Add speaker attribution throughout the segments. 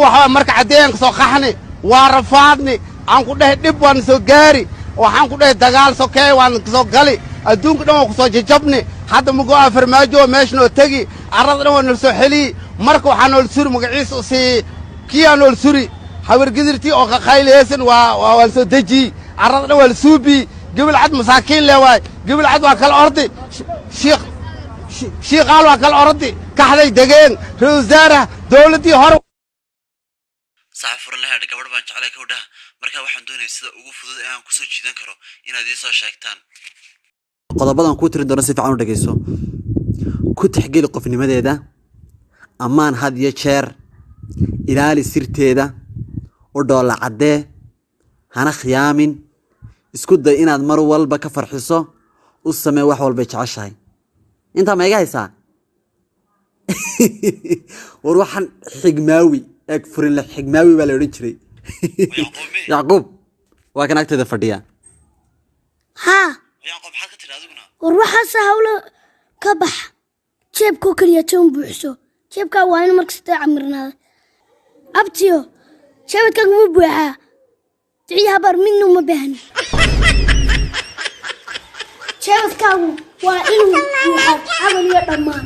Speaker 1: Waxaa marka caddeeyaan ka soo qaxni, waa rafaadni aan ku dhahay, dhib waan soo gaari. Waxaan ku dhahay dagaal sokeey waan kasoo gali, adduunka dhan waan kusoo jajabni. Hadda mugo-a Farmaajo meesha noo tegi, carrada dhan waa nol soo xeliyi. Marka waxaa nool suri magaciisa sii kiyaa nool suri habargidirtii oo qaqaylihaysan, waa waan soo dejiyey. Carrada dhan waa la suubiyi. Gebil cad masaakiin le waay, gebil cad waa kala ordi, shiikh shiiqaal waa kala ordi, kaxday degeen ra-isul wasaaraha dowladdii hore.
Speaker 2: Saaxiib furan la, gabadh baan jeclay kowdhaha. Marka waxaan doonaya sida ugu fudud ee aan kusoo jiidan karo inaad ii soo sheegtaan.
Speaker 3: Qodobadan kuu tirin doono si fiican u dhegeyso. Ku tixgeli qofnimadeeda, ammaan had iyo jeer, ilaali sirteeda, u dhoolla caddee, hana khiyaamin, isku day inaad mar walba ka farxiso, u samee wax walbay jeceshahay. Intaa ma iga haysaa? War waxaan xigmaawi eeg furinle, xigmaawi baa la odhan jiray. Yacquub waa kan agteeda fadhiya.
Speaker 4: Haa.
Speaker 2: Yacquub, maxaad ka tidhi adiguna?
Speaker 4: War waxaase hawlo ka bax, jeebkoo keliya toon buuxso. Jeebkaa waa in markasta camirnaada. Abtiyo, jeebadkaaga wuu buuxaa, duciyo habaar midna uma baahni. Jeebadkaagu waa inuu buuxaa hadal iyo dhammaan.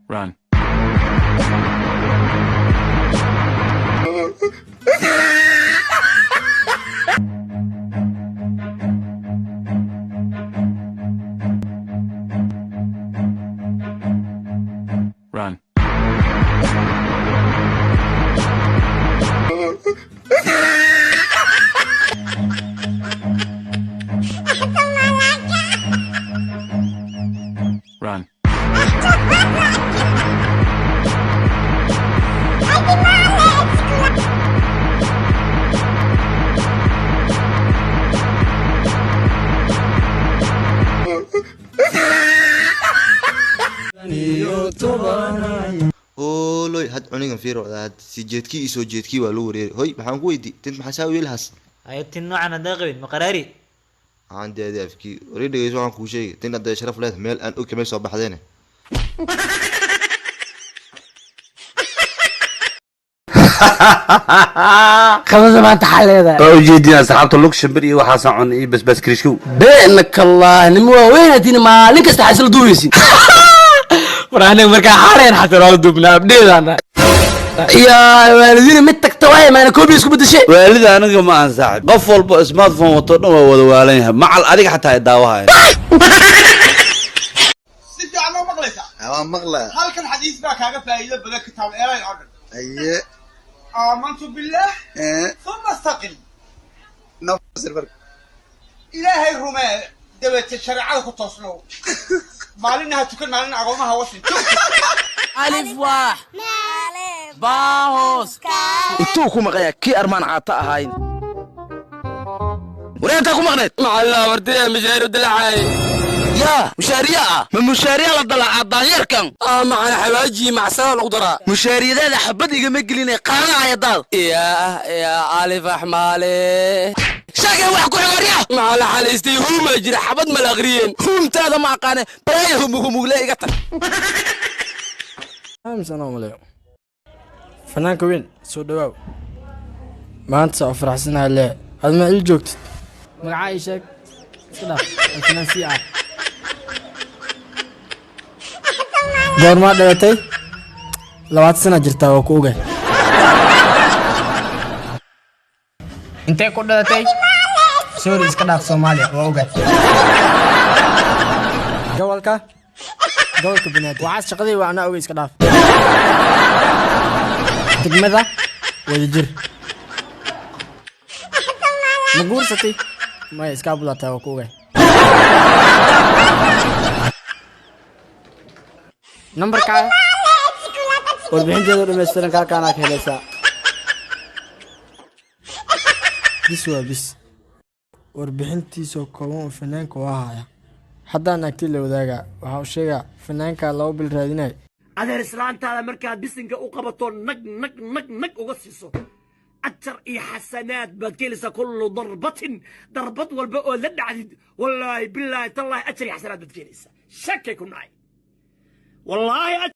Speaker 5: Run. Run. Run.
Speaker 6: Hooloy, had cunigan fiir wada, had sii jeedkii iyo soo jeedkii waa loo wareeray. Hoy, maxaan ku weydii tint? Maxaa saa u yeelhaas?
Speaker 7: Ayatin noocan haddaa qabin ma qaraari.
Speaker 6: Waxaan deedi afkii warii. Dhegeyso, waxaan kuu sheegay tin hadday sharaf leedahay meel aan og kamay soo baxdeene.
Speaker 8: Qadada maanta xaa leedahay?
Speaker 9: Waa ujeedin asxaabta, lug shimbir iyo waxaasaan cunay iyo basbaas kirishkow.
Speaker 8: Beenaka Allah, nima waaweyn hatiin, maalin kasta xaa isla duubaysin. War aniga markaa xaareen xataa waa la duubnaa abdheedaana iyo waalidiina mid tagta waay maana koobi isku bedeshe.
Speaker 9: Waalida aniga ma aan saaxib, qof walba smartphone wato dhan waa wada waalan yahay, macal adiga xataa ay daawahayan.
Speaker 10: Si fiican loo maqlaysaa?
Speaker 11: Waa maqlaa.
Speaker 10: Halkan xadiis baa kaaga faa'iido badan kitaab eerayn oo dhan.
Speaker 11: Aye.
Speaker 10: آمنت بالله ثم استقم.
Speaker 11: Nafsir marka.
Speaker 10: Ilaahay rumee, dabeete shareecada ku toosnow, maalina ha tukan, maalina agoomaha wasin.
Speaker 8: Alif waax baahos
Speaker 12: intuu ku maqayaa kii armaan caata ahayn wareentaa ku maqneed.
Speaker 8: Macallaa wartaya mishaaru dilacay.
Speaker 12: Yaa mushaariya ah, ma mushaariya la dalacaa daanyarkan?
Speaker 8: Aa macana xawaaji macsada lagu daraa.
Speaker 12: Mushaariyadaada xabad igama gelinay, qaadanaya daad.
Speaker 8: Yaa yaa alif axmaale.
Speaker 12: Sheegay wax ku xiwarya.
Speaker 8: Macalla xaliistay huuma jira, xabad mala aqriyeen.
Speaker 12: Huumtaada ma aqaane, balaaya humugumugle iga tag.
Speaker 13: Aaminsan maleeyo fanaanka weyn soo dhawaaw. Maanta saa u faraxsanahay lee, aad ma il joogtid. Magacaa ii sheeg, iska dhaaf waa fanaan sii ah. Goormaa dhalatay? 20 sana jirtaa, waa ku ogahay. Intee ku dhalatay? Sorry, iska dhaaf, Soomaaliya waa ogahay. Gobolka Banaadir. Waxaas shaqadii waa anaa ogay, iska dhaaf. Degmada Wadajir. Ma guursatay? Maya, iska abulataa, waa ku ogahay. Nambarkaaga warbixinteeda dhammaystiran kaalkaanaa ka helaysaa. Bis waa bis. Warbixintiisoo kooban oo fanaanka waa haya. Haddaan agti la wadaagaa, waxaa u sheegaa fanaankaa 2 bil raadinay.
Speaker 14: Adeer, islaantaada markaad bisinka u qabato, nag nag nag nag uga siiso, ajar iyo xasanaad baad ka helaysaa. Kullu darbatin, darbad walba oo la dhacdid, wallaahi, bilaahi, tallaahi, ajar iyo xasanaad baad ka helaysaa. Shakay ku nacay, wallaahi.